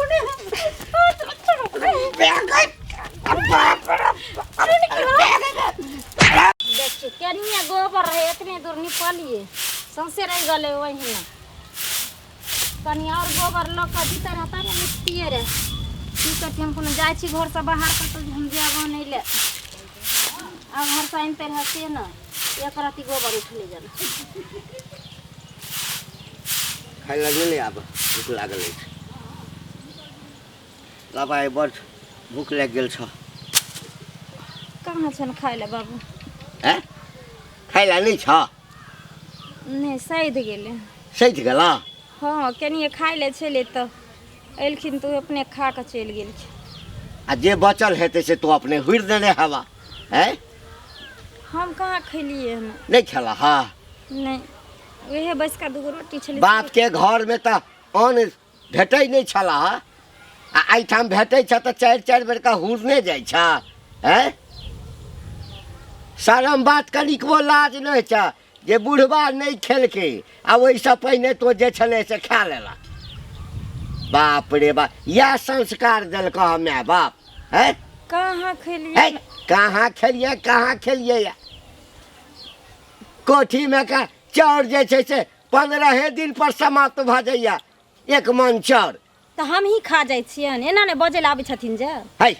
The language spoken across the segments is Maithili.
ने। देखिए केनिया गोबर रहे एतने दूर निपलिए सौंसे रह गेलै ओहिना। कनि आओर गोबर लऽ कऽ दिते रहता ने निपतिए रहे। की करती हम, कोनो जाइ छी घरसँ बाहर कतहु हम जायब आनै लए, आ घरसँ आनिते रहे से ने एक रत्ती गोबर उठलै जेना। खाय लए नहि आब भूख लागल अछि बाबा, आइ बड़ भूख लागि गेल छ। कहाँ छनि खाय लए बाबू? हैं, खाय लए नहि छ? नहि, सधि गेलै। सधि गेला? हँ, कनिए खाय लए छलै तऽ एलखिन तऽ ओ अपने खा कऽ चलि गेलखिन। आ जे बचल हेतै से तू अपने हुरि देने हेबा। हैं? हम कहाँ खैलियै हन। नहि खेला? हा। नहि, उएह बैसका दूगो रोटी छलै। बापके घरमे तऽ अन्न भेटै नहि छला आ एहिठाम भेटै छ तऽ चारि चारि बेरका हुरने जाइ छ। हैं, शरम बात कनिकबो लाज नहि छ जे बुढ़बा नहि खेलकै आ ओहिसँ पहिने तो जे छलै से खा लेला। बाप रे बाप, इएह संस्कार देलकऽ हँ माय बाप? हैं? कहाँ खेलियै? कहाँ खेलियै, कहाँ खेलियै? कोठीमे का चाउर जे छै से 15 दिन पर समाप्त भऽ जाइए, एक मन चाउर। तऽ हमही खा जाइ छियनि, एना नहि बजै लए आबै छथिन जे। है,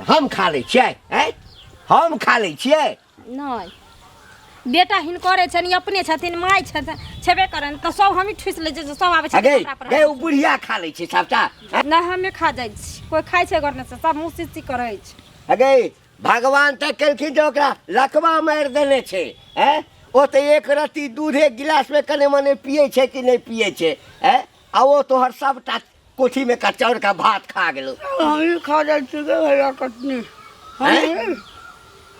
हम खा लै छियै। है, हम खा लै छियै। नहि, बेटा हिनकरे छनि, ई अपने छथिन, माय छथिन, छेबे करनि तऽ सब हमही ठूसि लै छियै, सब आबै छथिन गै हमरा पर। गै, ओ बुढ़िया खा लै छै सबटा। नहि, हमे खा जाइ छी। कोइ खाइ छै घरमे से सब मुँह सीसी करै छै। अगे भगवान तऽ केलखिन जे ओकरा लकवा मारि देने छै। हैं, ओ तऽ एक रत्ती दूध एक गिलासमे कने मने पियै छै कि नहि पियै छै। हैं, आ ओ तोहर सबटा कोठीमे का चाउरका भात खा गेलौ। हमही खा जाइ छी गे भैया कटनी। हैं?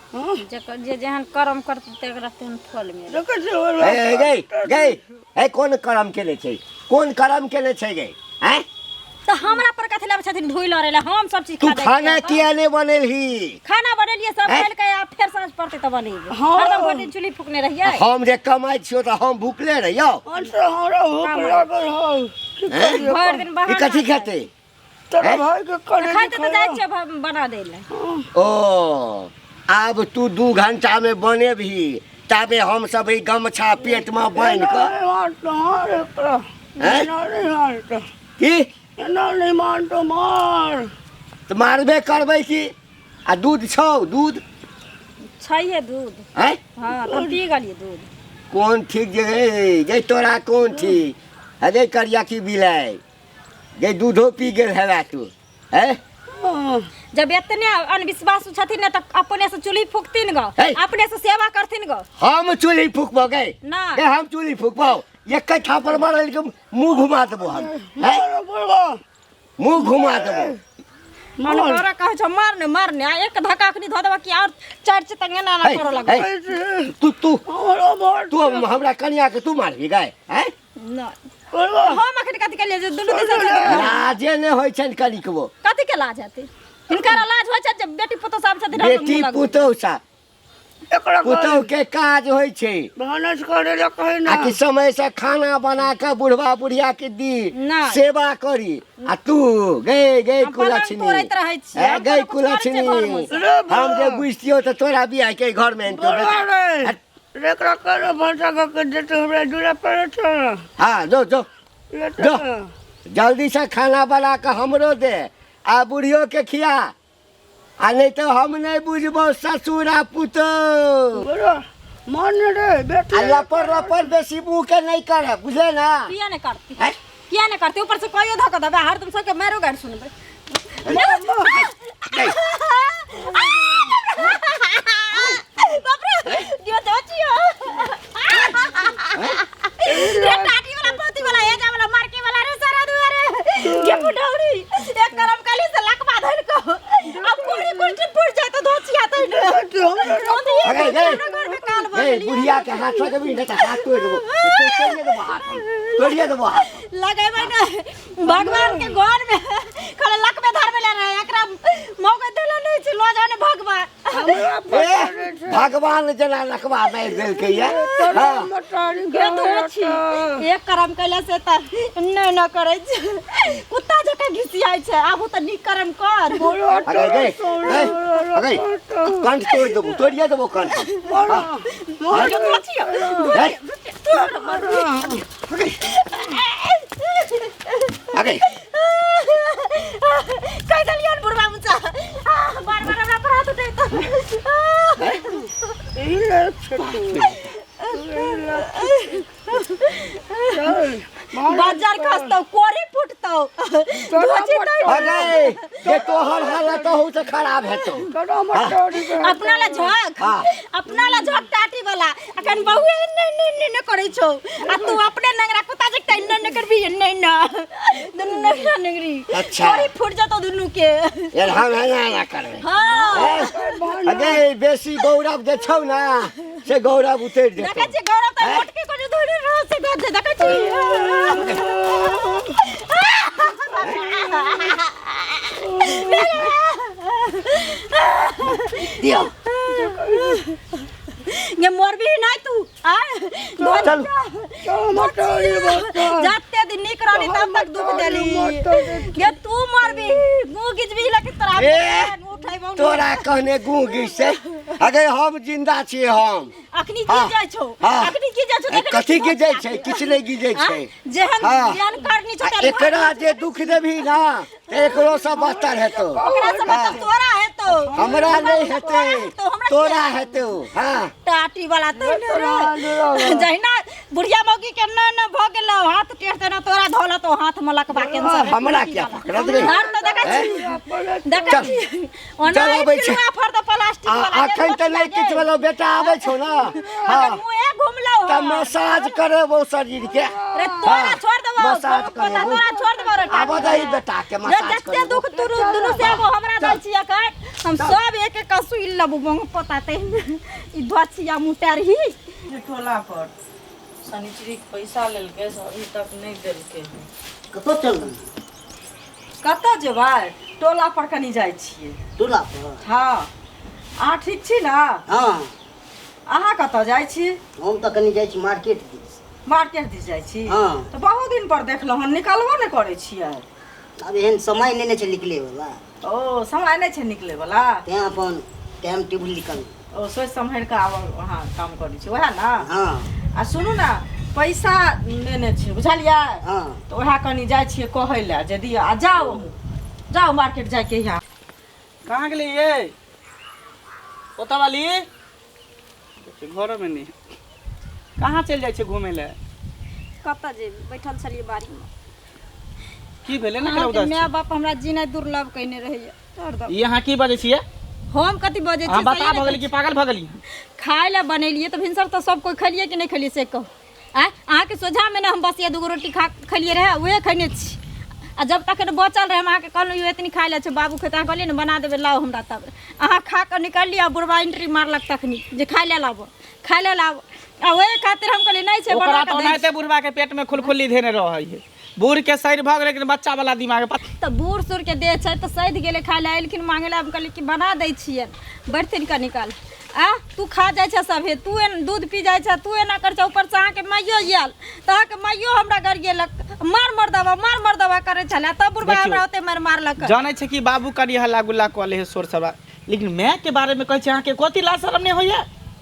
जकर जे जेहन कर्म करतै तेकरा तेहन फल मिलत। देखै छी ओहि हे गै गै हे, कोन करम केने छै, कोन करम केने छै गै? हैं? तऽ हमरा पर कथी लाबै छथिन धोइ लड़ै लए? हम सब चीज तू खा जाइ खाना छियै। किया नहि बनेलही? खाना बनेलियै, सब हैं? खेलकै, आ फेर साँझ पड़तै तऽ बनेबै। हँ। हरदम भरि दिन चूल्ही फूकने रहियै। हम जे कमाइ छियौ तऽ हम भुखले रहियौ? से हमरा भूख लागल है, की करियै? भरि दिन ई बहाना कथी खेतै? तोरा भाई के करे। खाइते तऽ जाइ छियै बना दै लए। ओ आब तू 2 घंटा में बनेबही ताबे हम सब ई गमछा पेट में बान्हि कऽ हैं? की एना नहि मानतो, मार तऽ मारबे करबै की। आ दूध छौ? दूध छैहे दूध। हैं? हँ, तऽ हम पी गेलियै दूध। कोन ठीक जे हे गे, तोरा कोन ठीक अरे करिया की बिलाइ गे, दूधो पी गेल हेबा तू? हैं? जब एतने अनविश्वासु छथिन ने तऽ अपने से चूल्ही फूकथिन गो। हे। अपने से सेवा करथिन गो। हम चूल्ही फूकबो गे? ना। गे, हम चूल्ही फूकबो? एक थापड़ मारल के मुंह घुमा देबो हम। हैं? मुंह घुमा देबो। मन तोरा कहै छौ मार ने, मार ने, आ एक धक्का अखनी धऽ देबऽ कि और चारि चितंग एना एना हे, करऽ लगबऽ। हे, तू तू तू हमरा कनिया के तू मारबी गए? हैं? नहि, हम अखन कथी केलियै जे दुनू दिस से लाजे नहि होइ छनि कनिकबो। कथी के लाज हेतै? हिनकर लाज होइ छै जे बेटी पुतोह सब छथिन हरदम बेटी मुँह लगबै। पुतोह सा पुतोह के काज होइ छै भानस करे ला कहे ना आ कि समय से खाना बना के बुढ़वा बुढ़िया के दी। नहि। सेवा करी आ तू गे गे हम पलङ्ग कुलक्षणी तोड़ैत रहै छियै, ए, हम गे कोनो कुछ करै छियै कुलक्षणी घरमे से। रे हम जे बुझतियौ तऽ तोरा बियाह के घर मे अनितौ। बोला रे रे, एकरा करे भनसा कऽ के देते हमरा दूरा पर छ। हाँ, जो जो। लेते। जो। जल्दी से खाना बना के हमरो दे आ बुढ़ियो के खिया, आ नहीं तो हम नहीं बुझबो ससुर आ पुतोह। बोला मान रे बेटी। आ लपर लपर बेसी मुँह के नहीं करे, बुझले ना? किया नहि करती? हैं? किया नहि करती? ऊपर से कहियो धऽ कऽ देबै, हरदम सबके मारो गारि सुनबै। नहीं। बाप रे, दियो चाचियो। रे टाटी वाला, पोती वाला, एजा वाला, मार्के वाला रे सारा दुआरे। के पुडौरी, एक करम काली से लकवा धर को। अब कोरी कुर्सी फुट जाए तो धोचिया तो अरे गे घर में काल भऽ गे गेलियै। बुढ़िया के हाथ लगबी नहीं तऽ हाथ तोड़ि देबो, तोड़िए देबो हाथ हम, तोड़िए देबो हाथ। लगेबै ने भगवान के घर में खाली लकबे धरबे ले रहे, एकरा मौका देला नहीं छै, लो जाने भगवान। हमरा पता नहि छै। भगवान जेना लकवा मारि देलकै ये। हाँ। गे तू छी एक करम कैला से त नहि न करै छै, कुत्ता जकाँ घिसियाइ छै। आबू तऽ नीक करम कर। अरे गई, अरे कंठ तोड़ देबो, तोड़िए देबो कंठ। हाँ। गई। अरे कहि देलियन बुढ़बा मुचा, बार बार हमरा पर हाथ उठेतौ। बाजार खसतौ, कोरी फुटतौ, अरे जे तोहर हालत हो से खराब हेतौ। अपना ला झक, अपना ला झक टाटी वाला। अखन बहुए ने ने ने ने करै छौ आ तू अपने नंगरा कुत्ता जकता ने ने करबी ने ने दुनू नंगरा नंगरी। अच्छा। कोरी फुट जतौ दुनू के। यार हम एना एना करबै। हां अगे बेसी गौरव जे छौ ना से गौरव उतरि जेतौ। देखै छी गौरव त मोटके को जे धरे रह से गज देखै छी। दियौ ये मरबी नहीं तू आ चल। जाते दिन निक रहली तब तक दुख देली। ये तू मरबी मुंह गिजबी लेकिन तोरा उठैबौ। तोरा कहने गुह गिज से अगे हम जिंदा छियै हम। अखनी की जाइ छौ, अखनी की जाइ छौ? कथी गिजै छै? किछु नहि गिजै छै। जेहन जेहन करनी छौ। एकरा जे दुख देबही ना एकरो से बदतर हेतौ। ओकरा से बदतर तोरा हेतौ। हमरा नहि हेतै, तोरा हेतौ। हां टाटी वाला त रे जहिना बुढ़िया मौगी के न न भ गेलौ हाथ टेढ़ तेना तोरा धोलत हाथ में लकबा के। हमरा क्या पकड़त रे? धर त देखै छी, देखै छी ओना फर त प्लास्टिक वाला। अखन त नहि किछु भेलौ बेटा, आबै छौ ना। हां मुए घुमलौ त मसाज करेबौ शरीर के। रे तोरा छोड़ देबौ, मसाज करेबौ, तोरा छोड़ देबौ रे। आब दही बेटा के मसाज करेबौ। जते दुख दुनु दुनु से एगो हमरा दै छी अखन हम सब एक एक सुई लेबौ बंग पताते ई धोछिया मुटारही। टोला पर शनिचरी के पैसा लेलकै से अभी तक नहि देलकै। कतऽ चल गेलै? कतऽ जेबै, टोला पर कनि जाइ छियै। टोला पर? हँ। अहाँ ठीक छी ना? हँ। अहाँ कतऽ जाइ छी? हम तऽ कनि जाइ छी मार्केट दिस। मार्केट दिस जाइ छी? हँ। तऽ बहुत दिन पर देखलहुँ हन, निकलबो नहि करै छियै। आब एहन समय नहि ने छै निकले वाला। ओ समय नहि छै निकले वाला, तें अपन टाइम टेबुल निकल। ओ सोचि सम्हारि कऽ आब अहाँ काम करै छी उएह ने? हँ। आ सुनू ने, पैसा लेने छियै बुझलियै? हँ। तऽ उएह कनि जाइ छियै कहै लए जे दिअ। आ जाउ अहूँ, जाउ मार्केट जाइके यहाँ। कहाँ गेलै ये ओतऽ वाली? घरोमे नहि। कहाँ चलि जाइ छै घुमै लए? कतऽ जेबै, बैठल छलियै बाड़ीमे। की भेलै ने? अहाँके माय बाप हमरा जीनाइ दुर्लभ कयने रहैया हरदम। ई अहाँ की बजै छियै? हम कथी बजै अहाँ छियै? बता भऽ गेली कि पागल भऽ गेली? खाय लए बनेलियै तऽ भिनसर तऽ सब कोइ खेलियै कि नहि खेलियै से कहू। आँय, अहाँके सोझामे ने हम बसिया दूगो रोटी खा खेलियै रहए, उहे खयने छी। आ जब तक बचल रहै हम अहाँके कहलहुँ यौ एतनी खाय लए छै बाबू खेतै, अहाँ कहलियै ने बना देबै लाउ हमरा। तब अहाँ खा कऽ निकललियै आ बुढ़बा एंट्री मारलक तखनी जे खाय लए लाबऽ, खाय लए लाबऽ। आ ओहि खातिर हम कहलियै नहि छै ओकरा बना तऽ कऽ दै। ओनाहिते बुढ़बा के पेट में खुलखुल्ली धेने रहै है। बूढ़ के शरीर भऽ गेलै लेकिन बच्चा वाला दिमाग। तऽ बूढ़ सूढ़ के देह छै तऽ सधि गेलै। खाय लए एलखिन मांगे लए, हम कहलियै कि बना दै छियनि, बैठथिन कनी काल। आ तू खा जाइ छै सभे, तू एन दूध पी जाइ छै, तू एना करै छै। ऊपरसँ अहाँके माइयो आयल तऽ अहाँके माइयो हमरा गरियेलक, मार मर्दबा मार मर्दबा करै छलै। तब बुढ़बा देखियौ। हमरा ओते मारि मारलक। जानै छै कि बाबू कनि हल्ला गुल्ला कऽ ले है शोर शराबा, लेकिन माय के बारे में कहै छै अहाँके कथी लाज शरम नहि होइया?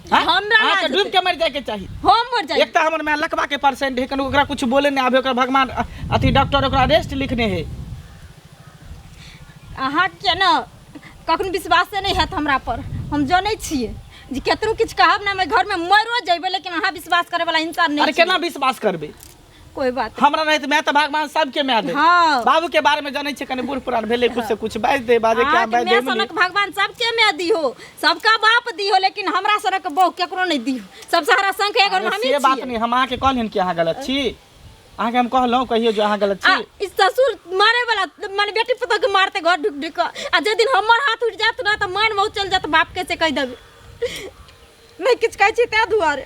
हाँ? हमरा लाज अहाँके डूबि के मरि जायके चाही। हम मरि जाइ? एक तऽ हमर माय लकवा के परसेंट है, कनि ओकरा कुछ बोले नहि आबे, ओकरा भगवान अथी डॉक्टर ओकरा रेस्ट लिखने है। अहाँके ने कखनो विश्वासे नहि हैत हमरा पर। हम जनै छियै जे केतनो किछु कहब ने, हम घरमे मरियो जइबै लेकिन अहाँ विश्वास करे वाला इंसान नहि अरे छियै। केना विश्वास करबै? कोई बात हमरा नहीं तऽ माय तऽ भगवान सबके माय दे। हाँ। बाबू के बारे में जानै छै, कनि बूढ़ पुरान भेलै कुछ से कुछ बाजि दे, बाजे के अहाँके बाजि दे। माय सनक भगवान सबके माय दिहो, सबका बाप दिहो, लेकिन हमरा सनक बहू केकरो नहि दिहो। सबसे हरा संख एगो अरे हमही से बात छियै। नहीं, हम अहाँके कहलियन कि अहाँ गलत छी? अहाँके हम कहलहुँ कहियो जो अहाँ गलत आ छी? ई ससुर मारे वाला माने बेटी पुतोह के मारते घर ढुक ढुक कऽ, आ जे दिन हमर हाथ उठि जायत ने तऽ मान बहुत चलि जायत बाप के, से कहि देबै। नहि किछु कहै छी ताहि दुआरे।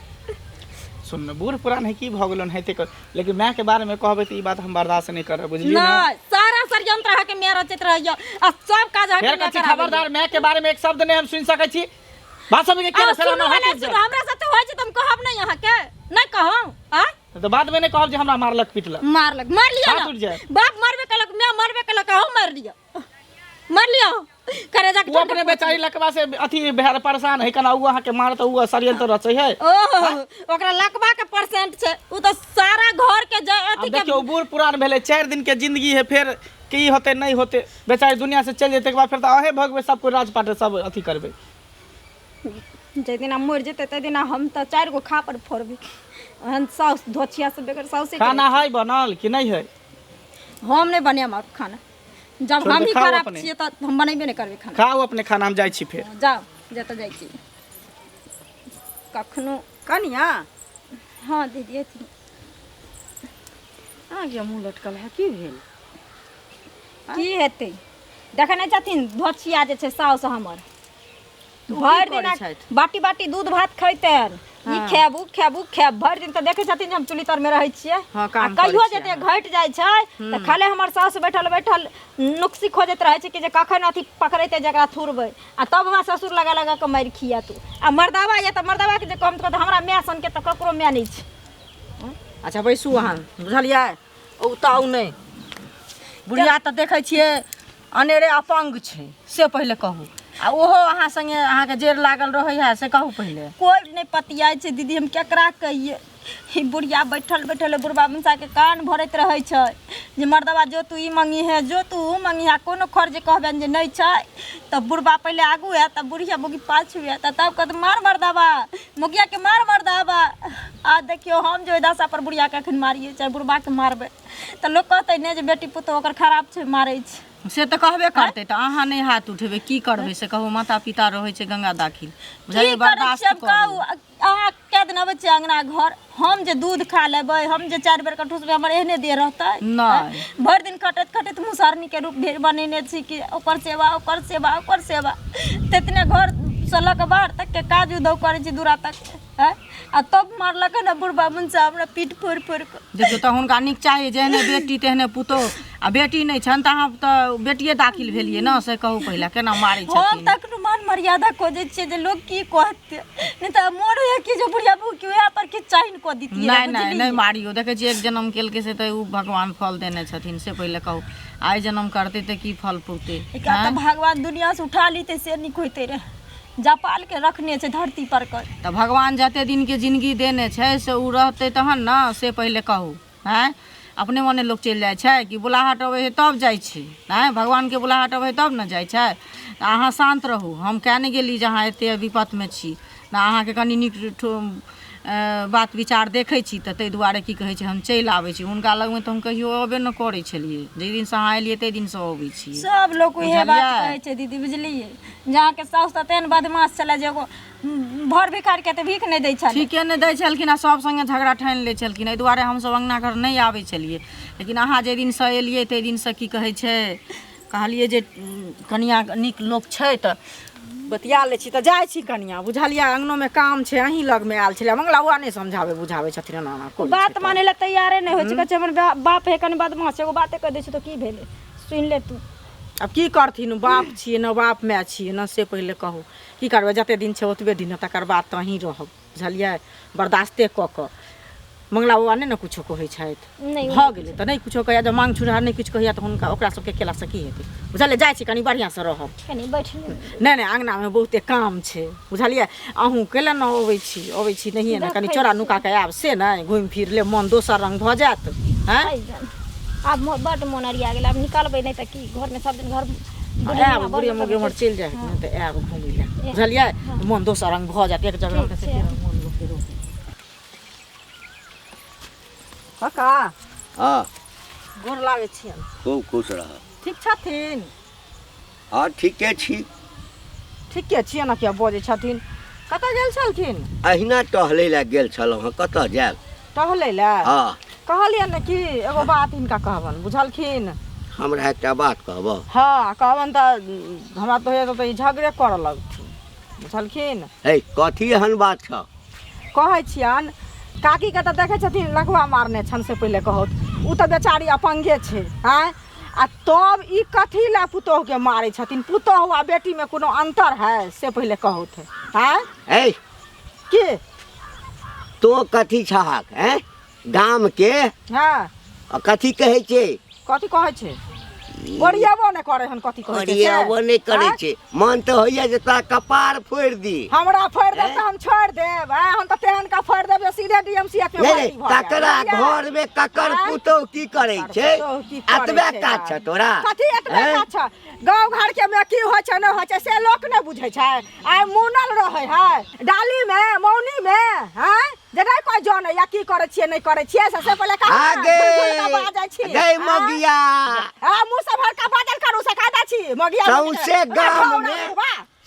सुन ने, बूढ़ पुरान है की भऽ गेलनि हेतै कर, लेकिन माय के बारे में कहबै तऽ ई बात हम बर्दाश्त नहि करब, बुझलियै ना? नहि, सारा षड्यंत्र अहाँके माय रचैत रहैया आ सब काज अहाँके फेर माय कहै छी कराबैया। खबरदार, माय के बारे में एक शब्द नहि हम सुनि सकै छी। बात समझ के आ, केना फेर सुनू हमरा हाथ ने उठि सुनू जायत। हमरा साथे होइ छै तऽ हम कहब नहि अहाँके नहि कहब आ तऽ बाद में नहि कहब जे हमरा मारलक पीटलक मारलक मार लिअ हाथ ना उठि जायत। बाप मारबे केलक माय मारबे केलक अहूँ मारि लिअ मारि लिअ करेजा के ओ अपने बेचारी लकवा से अथी भेल परेशान है केना ओ अहाँके मारत ओ षड्यंत्र रचै है ओहो ओकरा लकवा के परसेंट छै ओ तऽ सारा घर के आब अथी के देखियौ बूढ़ पुरान भेलै 4 दिन के जिंदगी है फेर की होतै नहि होतै बेचारी दुनिया से चलि जेतै के बाद फेर तऽ अहें भोगबै सब कोइ राजपाट सब अथी करबै जाहि दिना मरि जेतै ताहि दिना हम तऽ 4 गो खापर फोड़बै ओहन साउस धोछिया सब बेगर साउसे के खाना है बनल कि नहि है हम नहि बनायब आब खाना जब छोड़ हम दे, ही खाओ खराब अपने। छियै तऽ हम बनेबे नहि करबै खाना खाउ अपने खाना हम जाइ छी फेर जाओ जतऽ जाइ छी कखनो कनिया हँ दीदी अथी अहाँके मुँह लटकल है की भेल की हेतै देखै नहि छथिन धोछिया जे छै साउस हमर ओ की भरि करै दिना छथि? बाटी बाटी दूध भात खैतनि ई हँ। खायब उ खायब उ खायब भरि दिन तऽ देखै छथिन जे हम चुल्ही तरमे रहै छियै हँ, आ काम करै कहियो छियै जे घटि जाइ छै तऽ खाली हमर साउस बैठल बैठल नुक्सी खोजैत रहै छै कि जे कखन अथी पकड़ेतै जकरा थुरबै आ तब हमरा ससुर लगा लगा कऽ मारि खिया तू आ मर्दाबा यऽ तऽ मर्दाबाके जे कहम तऽ कहत हमरा माय सनके तऽ ककरो माय नहि छै अच्छा बैसू अहाँ बुझलियै उताउ नहि बुढ़िया तऽ देखै छियै अनेरे अपंग छै से पहिले कहू आ ओहो अहाँ संगे अहाँके जेर लागल रहै है से कहू पहिले कोइ नहि पतियाइ छै दीदी हम केकरा कहियै ई बुढ़िया बैठल बैठल बुढ़बा मनसाके कान भरैत रहै छै जे मर्दबा जो तू ई मंगी है जो तू उ मंगी है कोनो खर जे कहबनि जे नहि छै तऽ बुढ़बा पहिले आगू आयत आ बुढ़िया मुगी पाछू आयत आ तब कहत मार मर्दबा मुखियाके मार मर्दबा आ देखियौ हम जे ओहि दशा पर बुढ़ियाके एखन मारियै चाहे बुढ़बाके मारबै तऽ लोक कहतै नहि जे बेटी पुतोह ओकर खराब छै मारै छै से तऽ कहबे करतै तऽ अहाँ नहि हाथ उठेबै की करबै से कहू माता पिता रहै छै गंगा दाखिल बुझलियै की करै छियै बर्दाश्त हम करू कहू अहाँ कए दिन अबै छियै अङ्गना घर हम जे दूध खा लेबै हम जे 4 बेर के ठुसबै हमर एहने देह रहतै नहि भरि दिन खटैत खटैत मुसहरनीके रूप भेल बनेने छी कि ओकर सेवा ओकर सेवा ओकर सेवा तेतने घरसँ लऽ कऽ बाहर तकके काज उदौ करै छी दूरा तक आँय आ तब मारलक ने बुढ़बा मुनसा हमरा पीठ फोड़ि फोड़ि कऽ देखियौ तऽ हुनका नीक चाही जेहने बेटी तेहने पुतोहु आ बेटी नहि छनि तऽ अहाँ तऽ बेटिए दाखिल भेलियै ने से कहू पहिले केना मारै हम छथिन तखनो मान मर्यादा खोजै छियै जे लोक की कहतै नहि तऽ मोन होइए कि जे बुढ़िया बहू के उएह पर किछु चाही कऽ दितियै नहि नहि नहि मारियौ देखै छियै एक जन्म केलकै से तऽ ओ भगवान फल देने छथिन से पहिले कहू आइ जन्म करतै तऽ की फल पौतै एकरा तऽ भगवान दुनिया से उठा लीते से नीक होइते रहे जपाल के रखने छै धरती पर कर तऽ भगवान जते दिनके जिनगी देने छै से ओ रहतै तहन ने से पहिले कहू आँय अपने मने लोक चलि जाइ छै कि बुलाहट अबै हइ तब जाइ छै आँय भगवानके बुलाहट अबै हइ तब ने जाइ छै तऽ अहाँ शान्त रहू हम कए नहि गेली जे अहाँ एतेक विपत्तिमे छी ने अहाँके कनि नीक बात विचार देखै छी तऽ ताहि दुआरे की कहै छै हम चलि आबै छी हुनका लगमे तऽ हम कहियो अयबे नहि करै छलियै जाहि दिनसँ अहाँ एलियै ताहि दिनसँ अबै छियै सब लोक उहे बात बुझलियै? कहै छै दीदी बुझलियै जे अहाँके साउस तऽ तेहन बदमाश छलै जे एगो भर भिखार के तऽ भीख नहि दै छलै ठीके नहि दै छलखिन आ सब संगे झगड़ा ठानि लै छलखिन एहि दुआरे हमसब अङ्गना घर नहि आबै छलियै लेकिन अहाँ जाहि दिनसँ एलियै ताहि दिनसँ की कहै छै कहलियै जे कनिआ नीक लोक छै तऽ बतिया लै छी तऽ जाइ छी कनिआ बुझलियै अङ्गनोमे काम छै अहीं लगमे आयल छलै मंगला बौआ नहि समझाबै बुझाबै छथिन एना एना करै छै बात तऽ। मानै लए तैयारे नहि होइ छै कहै छै हमर बाप है कनि बदमाश छै एगो बाते कहि दै छै तऽ की भेलै सुनि ले तू आब की करथिन बाप छियै ने बाप माय छियै ने से पहिले कहू की करबै जतेक दिन छै ओतबे दिन तकर बाद तऽ अहीँ रहब बुझलियै बर्दाश्ते कऽ कऽ मंगला बाबा नहि ने किछो कहै छथि नहि भऽ गेलै तऽ नहि किछो कहैया जब मांग छुड़ा नहि किछु कहैया तऽ हुनका ओकरा सबके केलासँ की हेतै बुझलियै जाइ छी कनि बढ़िआँसँ रहब कनि बैठ ले नहि नहि अङ्गनामे बहुते काम छै बुझलियै अहूँ कैला ने अबै छी अबै छी नहिए ने कनि देखै चोरा छी। नुका कऽ आयब से नहि घुमि फिर लेब मन दोसर रङ्ग भऽ जायत आँय आइ जान। आब बड्ड मोन अरिया गेल आब निकलबै नहि तऽ की घरमे सब दिन घर आयब बुढ़िया मुगी उम्हर चलि जाइ ने तऽ आयब घुमै लए बुझलियै मन दोसर रङ्ग भऽ जायत एक जगह ठीक रहतै छै। से मन लोकके रोकै काका हँ गोर लागै छियनि खूब खुश रह ठीक छथिन हँ ठीके छी ठीके छियै ने किया बजै छथिन कतऽ गेल छलखिन अहिना टहलै लए गेल छलहुँ हँ कतऽ जायब टहलै लए हँ कहलियनि ने कि एगो बात हिनका कहबनि बुझलखिन हमरा एकटा बात कहबह हँ कहबनि तऽ हमरा तऽ होइए तऽ ई झगड़े करऽ लगथिन बुझलखिन हे कथी एहन बात छह कहै छियनि काकीके तऽ देखै छथिन लघुआ मारने छनि से पहिले कहौत ओ तऽ बेचारी अपंगे छै आँय आ तब ई कथी लए पुतोहुके मारै छथिन पुतोहु आ बेटीमे कोनो अन्तर है से पहिले कहौत आँय ए की तो कथी छहक हैं गाम के हँ आ कथी कहै छै कथी कहै छै ओरियाबो नहि करै हन कथी कहै छै से? ओरियाबो नहि करै आँय? छै मन तऽ होइया जे तोरा कपार फोड़ि दी हमरा फोड़ि देब तऽ हम छोड़ि देब आँय हम तऽ तेहन का फोड़ि देब जे सीधे डीएमसीएच में नहि भर्ती नहि भऽ जायब। ककरा बुझलियै? घर में ककर आँय? पुतोह की करै छै पुतोहु की करै एतबे छै, काज छ तोरा कथी एतबे आँय? काज छ गाँव घर के में की होइ छै नहि होइ छै से लोक नहि बुझै छै आइ मुनल रहै है डाली में मौनी में हैं जे नहि कोइ जानै या की करै छियै नहि करै छियै से से पहिले कहू ने, आगे घुरि घुरि कऽ बाजै छी गै आँय? मगिया आ मुँह से भरका बाजल करू से कायदा छी मगिया सौंसे गाम में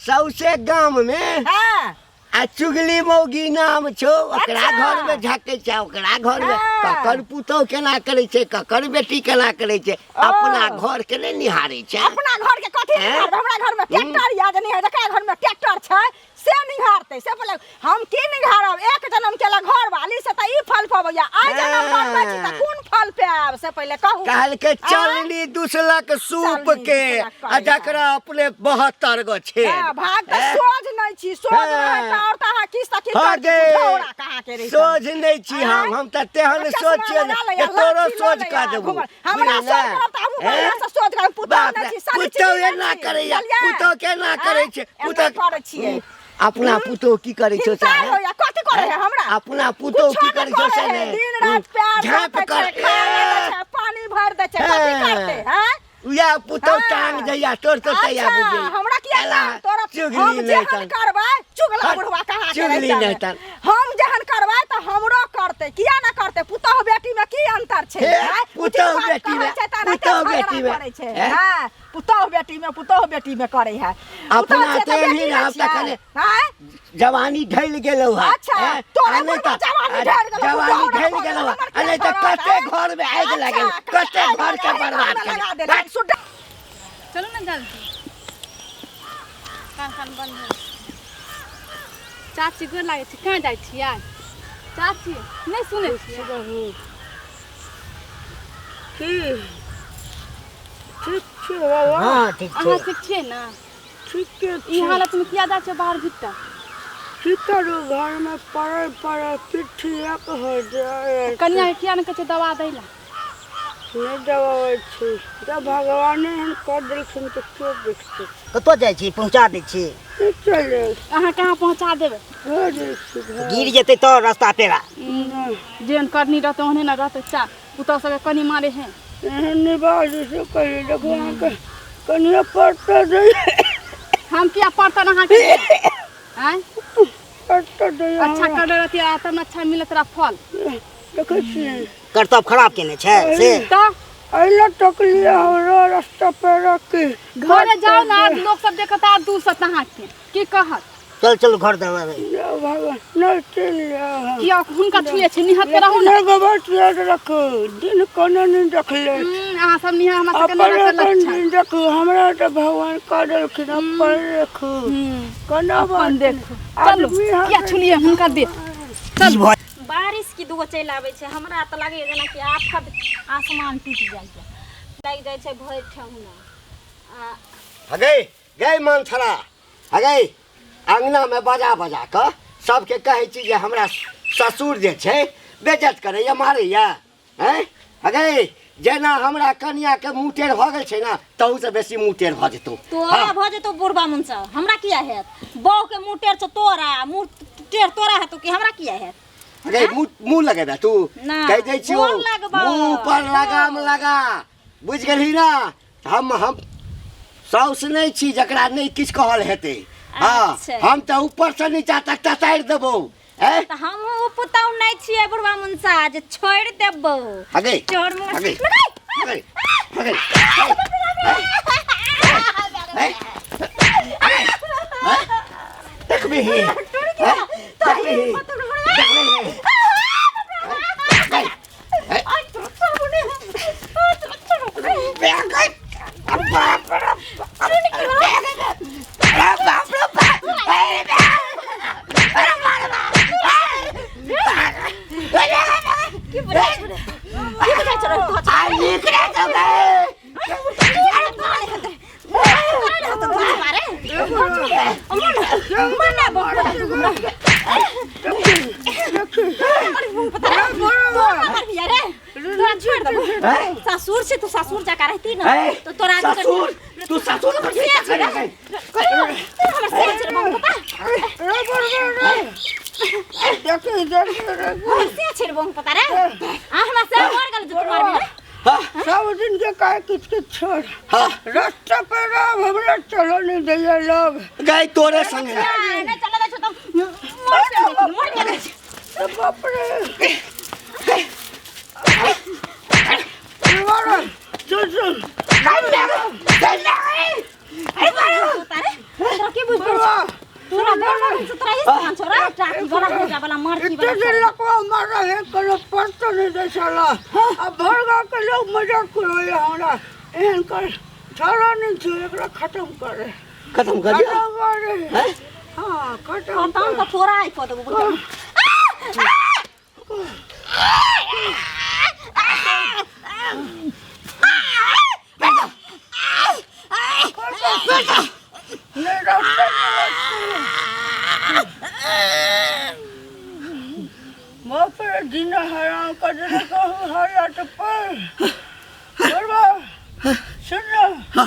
सौंसे गाम में हँ आ चुगली मौगी नाम छौ ओकरा अच्छा। घर में झाकै छै ओकरा घर में हँ। ककर पुतोह केना करै छै ककर बेटी केना करै छै अपना घर के नहि निहारै छै अपना घर के कथी हैं? निहारबै हमरा घर में ट्रैक्टर या जे नहीं है जकरा घर में ट्रैक्टर छै से निहारतै से बोले हम की निहारब एक जन्म केला घर वाली से तऽ ई फल पबैया आइ जन्म बनबै छी तऽ कोन फल पायब से पहिले कहू कहलकै चलनी दुसलक सूप चलनी के दुसलक आ जकरा अपने 72 गो छेद हाँ, भाग तऽ हैं? सोझ नहि छी सोझ हाँ। रहै तऽ आओर तऽ अहाँ की सकी हाँ गे झौरा कहाँ के रही सोझ नहि छी हम तऽ तेहन सोझ छियै ने जे तोरो सोझ कऽ देबौ हमरा बुझलियै सोझ करब तऽ हमहूँ हैं? बढ़िआँ से सोझ करब पुतहु बाप नहि रे, छी साली पुतहु चिली एना नहि छी, करैया बुझलियै? पुतहु केना करै छै एना पुतहु करै छियै अपना पुतहु की करै छौ से हिंसा होइया कथी करै है हमरा अपना पुतहु कुछो की नहि करै छौ से करै है ने दिन रात प्यार झाँप दै कर छै खाना दै छै पानी भरि दै छै कथी हाँ। करतै हैं उएह पुतहु हाँ। टांग जइया तोर तो तैया अच्छा, बुझी हमरा किया एला टांग तोरा चुगली हम नहि जेहन तन। करबै चुगला हट, बुढ़वा कहाँ के चुगली रहितन। नहि तन। हम जेहन करबै तऽ हमरो करतै किया ना करतै पुतहु बेटी में की अंतर छै हे, आँय? पुतहु उचित बात बेटी कहै में, छै तऽ एनाहिते पुतहु झगड़ा बेटी में, करै छै हैं? हाँ, पुतहु बेटी में पुतहु बेटी में करै है अपना पुतहु छै तऽ तेल ही बेटी ना, नहि हम छियै। तखने- आँय? जवानी ढलि गेलौ है अच्छा, हैं? तोरे आ नहि बुढ़बा तऽ- जवानी ढलि गेलौ, जवानी बुढ़ा ढलि भऽ गेलौ गेलौ, है। हमर आ नहि तऽ किया भरत, कते आँय? घर में आगि लागल अच्छा, कते आगि घर के लगा बर्बाद देलक, केलक देलक, सुड्डा चलू ने जल्दी कान कान बंद हो चाची गोर लागै छी कहाँ जाइ छियै चाची नहि सुनै छियै की ठीक छी बाबा हँ ठीक छै अहाँ ठीक छियै ने ठीके ई हालत में किया जाइ छियै बाहर भीतर की करू घरमे पड़ल पड़ल पिठिया हो जाए कनिया के किया ने कहै छै दवा दै लए नहि दबाबै छी जब भगवाने एहन कऽ देलखिन तऽ के देखतै कतऽ जाइ छी पहुँचा दै छी नहि चलै अहाँ कहाँ पहुँचा देबै घर जाइ छी घर गिर जेतै तऽ रास्ता पेड़ा जेहन करनी रहतै ओहने ने रहतै चा पुतहु सबके कनि मारे है एहन नहि बाजू से कहियो देखू अहाँके कनियो पड़तऽ दै हम किया पड़तन अहाँके आँय पड़तऽ दै अच्छा करले रहती आ तब ने अच्छा मिलत रहा फल देखै छियै करतब खराब केने छै से तऽ अइला तकलियै हमरो रास्ता पेड़ा की घरे जाउ ने आर लोक सब देखत आर दूर से अहाँके की कहत चल चल घर देबै भगवान नहि चलि जाउ किया हुनका छुए छै निहत के रहू ने अपने गोबर याद रखू दिन कोनो नहि देखले अहाँ सब निहा हमरा सबके अपन नहि रखल अपन लक्षण दिन देखू हमरा तऽ भगवान कऽ देलखिन अपन देखू कोना अपन बात देखू चलू आदमी किया छुलिए हुनका दे की भऽ बारिश की दूगो चलि आबै छै हमरा तऽ लागैए जेनाकि आफत आसमान टूटि जाइए लागि जाइ छै भरि ठेहुना आ हगै गै मंथरा हगै अङ्गनामे बजा बजा कऽ सबके कहै छी जे हमरा ससुर जे छै बेज्जत करैया मारैया हैं हगै जेना हमरा कनियाके मुँह टेढ़ भऽ गेल छै ने तहूसँ बेसी मुँह टेढ़ भऽ जेतौ तोरा हँ भऽ जेतौ बुढ़बा मुनसा हमरा किया हेत बहू के मुँह टेढ़ छौ तोरा मुँह टेढ़ तोरा हेतौ कि हमरा किया हेत अरे मुँह मुँह लगेबे तू ना, कहि दै छियौ गोर लगबौ। मुँह पर लगाम लगा बुझि गेलही ना हम साउस नहि छी जकरा नहि किछु कहल हेतै हँ अच्छा। हम तऽ ऊपरसँ नीचा तक ततारि देबौ हैं तऽ हमहूँ ओ पुतहु नहि छियै बुढ़बा मुनसा जे छोड़ि देबौ हगे चोर मुँह हगे हगे हगे देखबिही देखबिही देखबिही ने ए, तो तोरा आदमी ससुर तू ससुर पर से छै रे। तू हमर से छै रे बंग पता रे बड़बा रे देखी देखी रे हमर से छै रे बंग पता रे आ हमरा से मर गेल जे तू मारबी रे हाँ सब दिन के काहे किछ किछ छोड़ हाँ रास्ता पे राम हमरा चलो नहीं दैया लोग गई तोरे संगे नहीं चला दै छौ त मर गेल मर गेल अरे बाप रे बड़बा चल चल पता रे तोरा की बुझ पड़ै बड़बा तोरा बड़ से तोरा ही सामान छोरा टाकी बड़ा हो वाला मरकी इतने वाला दिन लकवा मार रहे कोनो पर तो नहीं दे साला अब भर गाँव के लोग मजाक करो ये हमरा एहन कर छोड़ो नहीं छो एकरा खत्म करे खत्म कर दिया खत्म करे हैं? हाँ खत्म खतम त तोरा आई कऽ देबो नहीं रास्ता बाप रे जीना हराम कर देने को हालत पर बड़बा सुन ना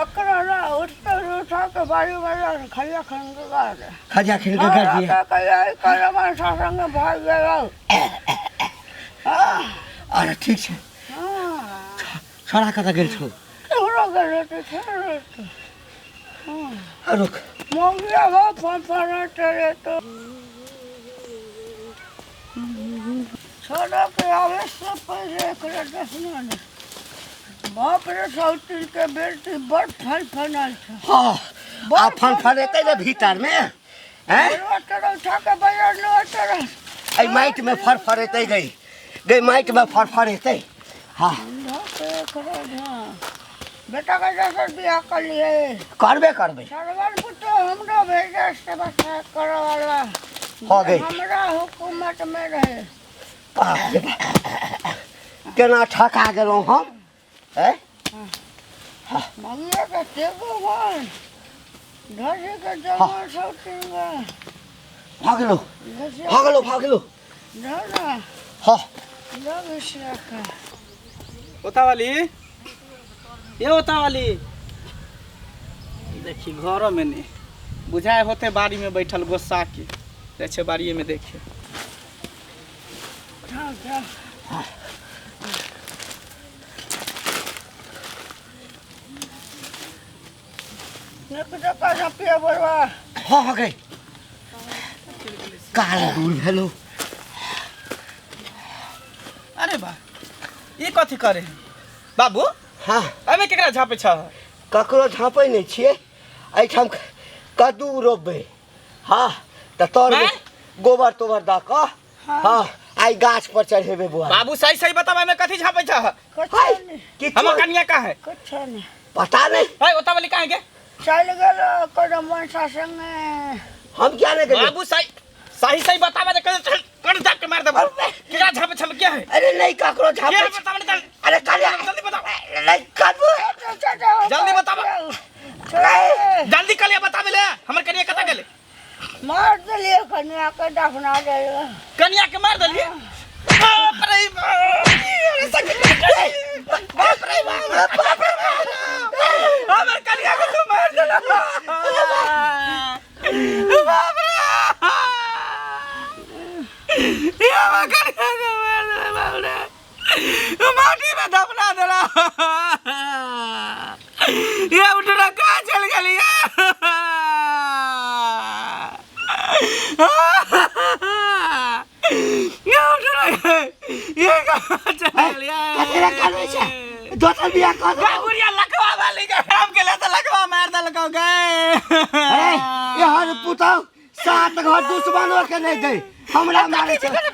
अकरा ना उठता उठा के बारी वाला खैया खन के गाड़ खजा खेल के कर दिया भाग गया अरे ठीक छै छोड़ा कतऽ गेल छौ रुक छोड़ा के आवे से पहले एकरा देखना ने बाप रे सौतीन के बेटी बड़ फल फनाल छ हाँ आ फन फनेतै ने भीतर में हैं बड़वा तोरा उठा के बाजार लो तोरा एहि माटि में फरफरेतै गई गई माटि में फरफरेतै हाँ बाप रे एकरा ध्यान। बेटा के जैसे बियाह कर लिए करबे करबै सरवन पुत्र हमरो भेजा से बसा करो वाला हो गई हमरा हुकूमत में रहे बाप रे बाप। केना ठका गेलहुँ हम हैं मंगिया के तेगो मन धसे के जमा सौतीन भऽ गेलौ भऽ गेलौ भऽ गेलौ धरा हाँ लग के ओता वाली ये ओता वाली देखी घरों में नहीं बुझाए होते बाड़ी में बैठल गुस्सा के जाइ छै बाड़िए में देखे जा जा निक जका झपिया बड़वा हाँ हाँ गई काल दूर भेलौ अरे बा ई कथी करे बाबू हाँ अबे केकरा झापे छ ककरो झाँपै नहि छियै एहिठाम कद्दू रोपबै हाँ तऽ तर हैं? गोबर तोबर दऽ कऽ हाँ आइ गाछ पर चढ़ेबै बौआ बाबू सही सही बताब एमे कथी झापे छ कुछ हाय, नहीं किछु हमर कनिया कहाँ है कुछ नहीं पता नहीं है ओता वाली कहाँ है गे चल गेल कोनो मनसा संगे हम क्या नहीं गेलियै बाबू सही सही सही बताब जे कर कर झाप के मार देबो केकरा झापे छ क्या है अरे नहीं ककरो के झाँपै है छी। बताब ने चल अरे कनिया जल्दी बताओ नहीं कद्दू जल्दी बताब चल जल्दी कलिया बताबे ले हमर कनिया कतऽ गेलै मार देलिए कन्या के दफना देलिए कनिया के मार देलिए बाप रे बाप अरे सखी, बाप रे बाप बाप रे बाप हमर कनिया के तू मार देला बाप रे ये हमर कनिया के मार देला बाप रे माटी में दफना देला ये उठना कहाँ चल गेली ये उठना ये कहाँ चल गेली कथी रे करै छै दोसर बियाह कऽ देबौ। बुढ़िया लकवा वाली के हम के तो लकवा मार देलकौ गे अरे एहन पुतहु सात घर दुश्मनो के नहि दै हमरा मारै छै रे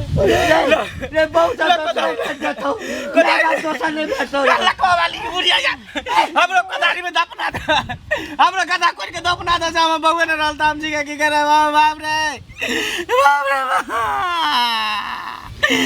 रे बहुत देतौ दोसर नहि भेटतौ रे। हमरो कदारी में दफना दे हमरो गधा कोड़ के दफना दे हम बहुए न रहल त हम जी के की करे बाप रे बाप रे बाप।